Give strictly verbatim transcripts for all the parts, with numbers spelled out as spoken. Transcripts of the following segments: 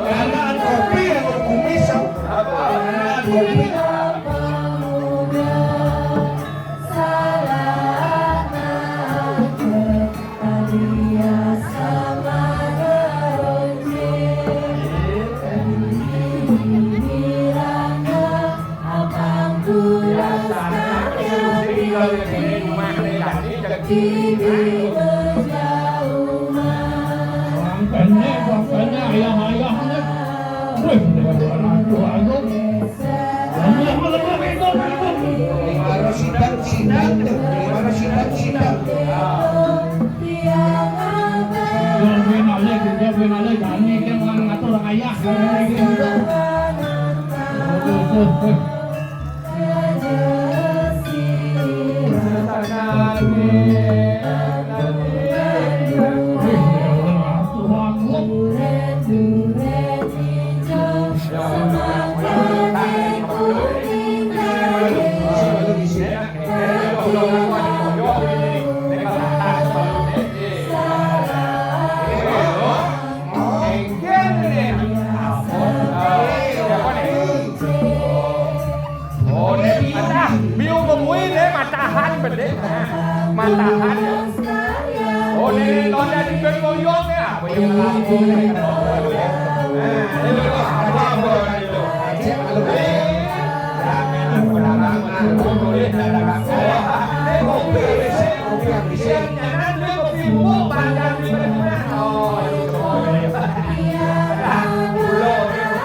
Kandaan kopi yang kumis, kandaan kopi. Makanya, makanya, ayah-ayahnya. Wih, aduh, aduh. Lima ratus sidang, sidang tuh. Lima ratus sidang, sidang. Dia main alih, dia main alih, Dani, dia malah ngatur ayah. Tuh, tuh, tuh. Oh, ini patah. Biu bengui deh, matahan bedeh. Matahan. Oh, ini londa di ben boyong ya. Boyong lagi. Nah, ini loh, apa, apa, ini loh. Cek, halo. Eh, rame, rame, rame, rame. Boleh, dadah, rame. Eh, kopi, kopi, kopi, kopi. Jangan deh, kopi, bu, pandang di mana. Oh, ini coba. Loh, loh.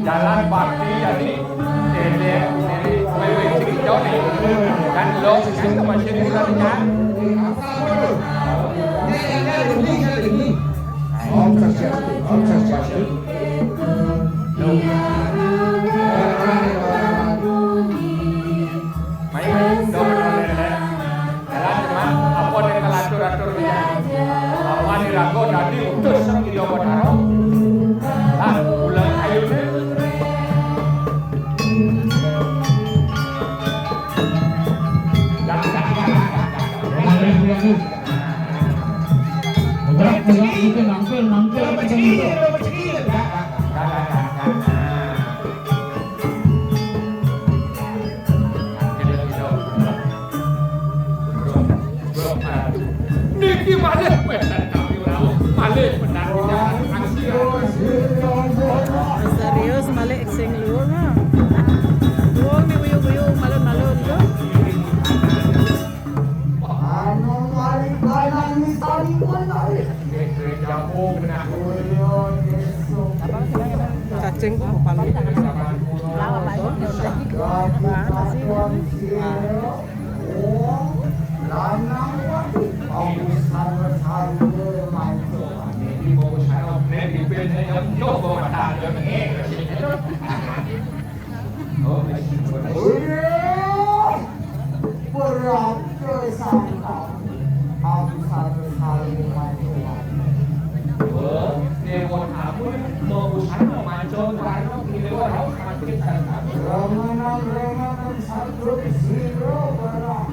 Jalan bakti tadi. Kan lo, kan masih bulan kan. Om Swastiastu, Om Swastiastu. Loh. Main, dong, dong, dong, dong. Jalan, Mak. Apa nih kelatur-atur ya? Apa nih rago tadi utus sang Ida Batara? Lah, pulang ayo deh. Jalan, jalan, jalan, jalan. Enggak, enggak, itu nampil, nampil, nampil. Niki malih wénten kami rawuh, malih menang. Misterius malih sing luwung, ah. Wong ni guyu-guyu, malun-malun, lho. Anu mari kanan misalipun mari. Cacing kok palu. Mana sih? Lanang waduh, bagus sarwa-sarwa manca. Iki bagus sarwa, nek dipilih yang nyoba mata. Wih, berat ke sangka. Aku satu kali mati. Dewa aku mau usaha memancung barang di luar makin sangka. Remenan-remenan satu siro barang.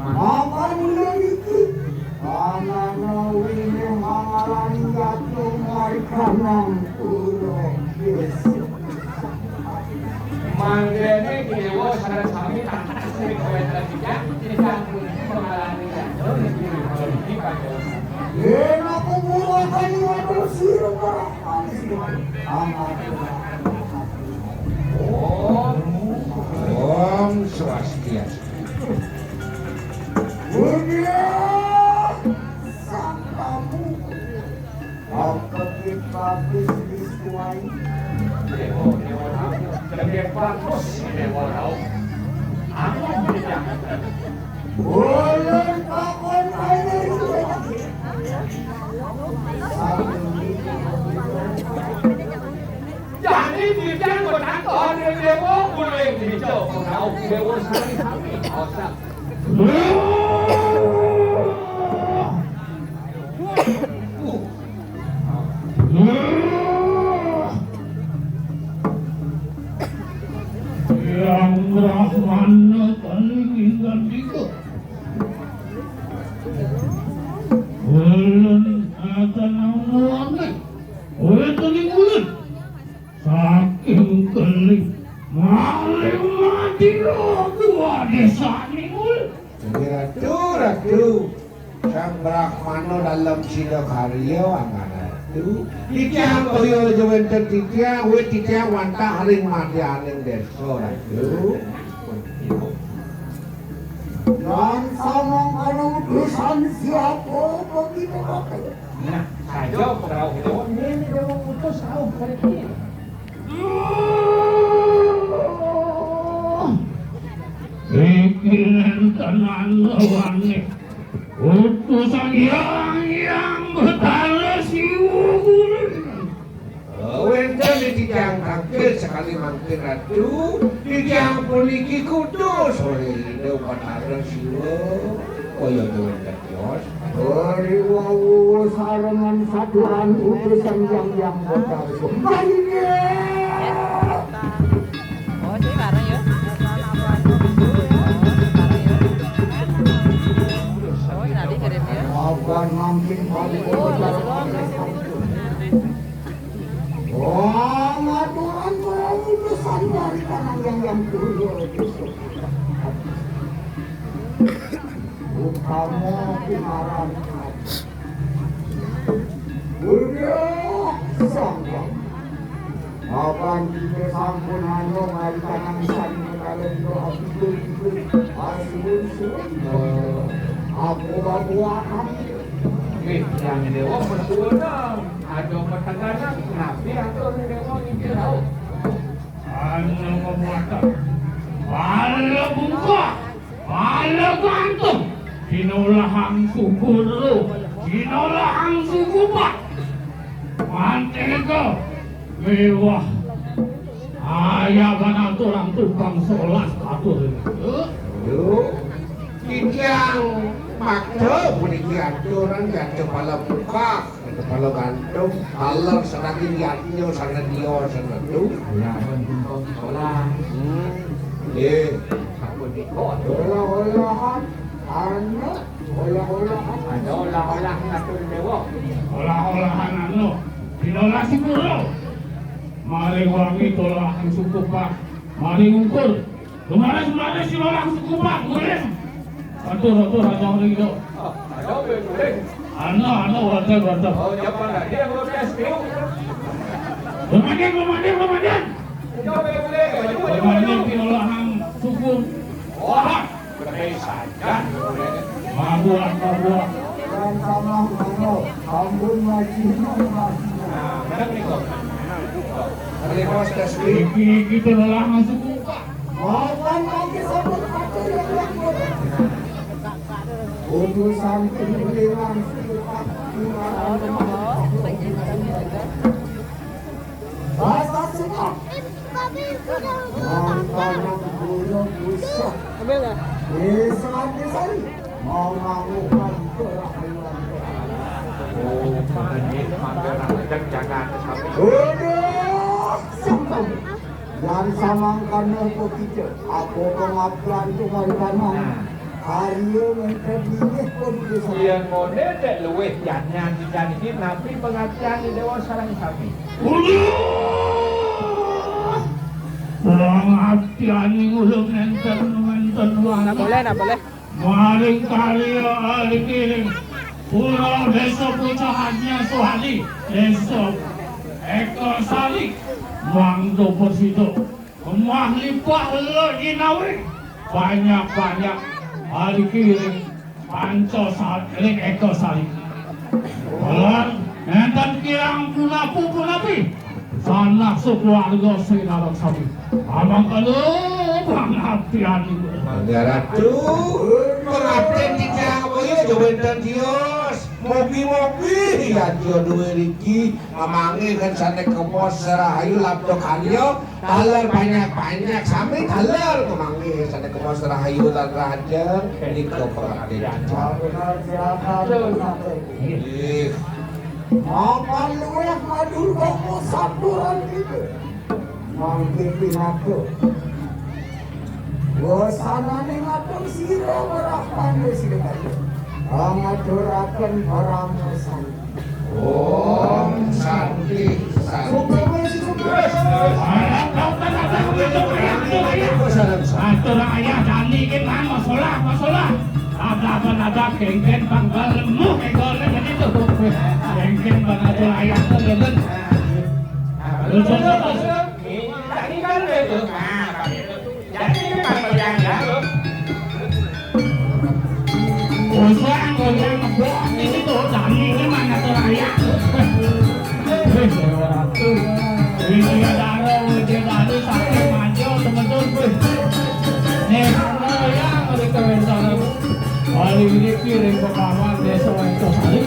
Makan mulai iki. Anana wine mangalani jatuh mari kanang pura. Manggene dewa sareng sami tak sing kowe tidak tidak mengalami jatuh. Yén aku murahani wadul sira para manis. Om, Om Swastiastu. Punya sang tamu. Apa kita habis disuai? Dewa, dewa, dewa, dewa, dewa, aku tidak. Ulun takon aja itu. Jadi, titiang betakon, dewa, ulun dijawab, dewa, sami-sami. Otak. Yang Brahmana paling ingat juga. Ulun akan namuannya. Oleh tadi ulun. Saking keling. Maling mati lo gua desa ni ulun. Jadi ratu, ratu. Sang Brahmana dalam sida karya amanah tu. Titiang kaya aja wénten titiang, wit titiang wantah ring madyaning désa, Ratu. Yang sama kalau utusan siapa begitu, Bapak? Nah, saja perahu lewat ini dia utus rauh pergi. Iki nénten lawané. Utusan Hyang Hyang Betara Siwa Guru. Wénten di titiang kaget sekali mangkin Ratu, titiang puniki kutus oleh Ida Betara Siwa. Kaya wénten tios. Beri wawu sarengan saduran utusan Hyang Hyang Betara Siwa. Baik. Oh, sih bareng ya. Oh, tadi kirim ya. Apa mangkin paling besar? Wah, ngaturan wawu pesan dari tangan yang yang dulu. Utama kumaran. Udah, sanggup. Mapan kita sampun anu, mari tangan sami kalendo api itu. Asun sun. Aku babuakan. Wih, yang dewa bersuara. Ada pertengkaran, nabi atur dewa ini tahu. Anu pembuatan. Pala bungkah. Pala gantung. Sinolahang suku ro. Sinolahang suku pak. Mantega. Mewah. Aya banal tulang tukang solas atur. Yo. Titiang makta puniki aturan jatuh pala bungkah. Kepala gantung, taler sanadi yadnya, sanadi sanadu. Ya, ampun, ampun, sekolah. Hmm. Eh. Ampun, dikot. Olah-olahan, anak, olah-olahan. Ada olah-olah ngatur dewa. Olah-olahan anu, pinolah si guru. Mari wangi tolahan suku pak, mari ungkur. Kemarin-kemarin si Lolang suku pak, guling. Atur, atur, aja orang itu. Ano, ano, wajar, wajar. Oh, siapa lagi yang protes, Tio? Komandan, komandan, komandan. Siapa yang boleh? Komandan di Lolang suku. Wah, berkait saja. Mabuak, mabuak. Dan sama sama, ampun, masih, masih. Nah, benar nih, kok. Terima kasih. Iki, iki, Lolang suku pak. Makan lagi sabun pati yang yang. Utusan pimpinan. Bahasa suka. Makanan gula pusat. Ambil lah. Desa Antisari. Mau ngamukan. Oh, ini mampir nang ngecek jaga sampai. Udah. Sampai. Yan samangkana apa kita? Apa pengabdian tu mari tanang? Karya mengko bilih pun bisa. Yen ngene cek luwih janyan ikan iki napi pengabdian di Dewa sareng sami. Uduh! Pengabdian ing ulun enten, enten. Nah, boleh, nah, boleh. Maring karya alikiring. Pura Désa Pucah Hanya Suhadi, Désa Eka Sari, Wang Dopur Sido, Kemah Lipah Lok Jinawi, banyak-banyak hari kiring Panca Sari, Eka Sari. Bulan, enten kirang punapu punapi. Sanak suku warga sinareng sami. Amang kelu pangabdian ibu. Mangga Ratu, pangabdian titiang boyo, jawab enten tios. Mogi-mogi ya dia duwe riki, mamanggih kan sane kemos serahayu labda kalya, taler banyak-banyak sami taler mamanggih sane kemos serahayu lan raja nika pangabdian. Ih. Mapan luwih madurga saturan kita. Mangke pinaka. Wasanane ngatur sira merah pandhe sira. Ngaturaken paramasan. Om Santi, Santi. Sukses, sukses. Atur ayah dani ke mang masalah, masalah. Ada apa ada kengken bang balemu kengkone jadi tuh. Kengken bang atur ayah tuh. Nah, terus, terus, terus. Tadi kan itu. Nah, Pak, itu. Jadi ini kan goyang ya, loh. Goyang, goyang, ngebok ini tuh, Dani ini mana tuh raya? Wih, ini ya daro, ini daro, sampai maju, teman-teman, wih. Nih, goyang, udah keren banget. Kali ini kirim ke bawah, desa itu, kali.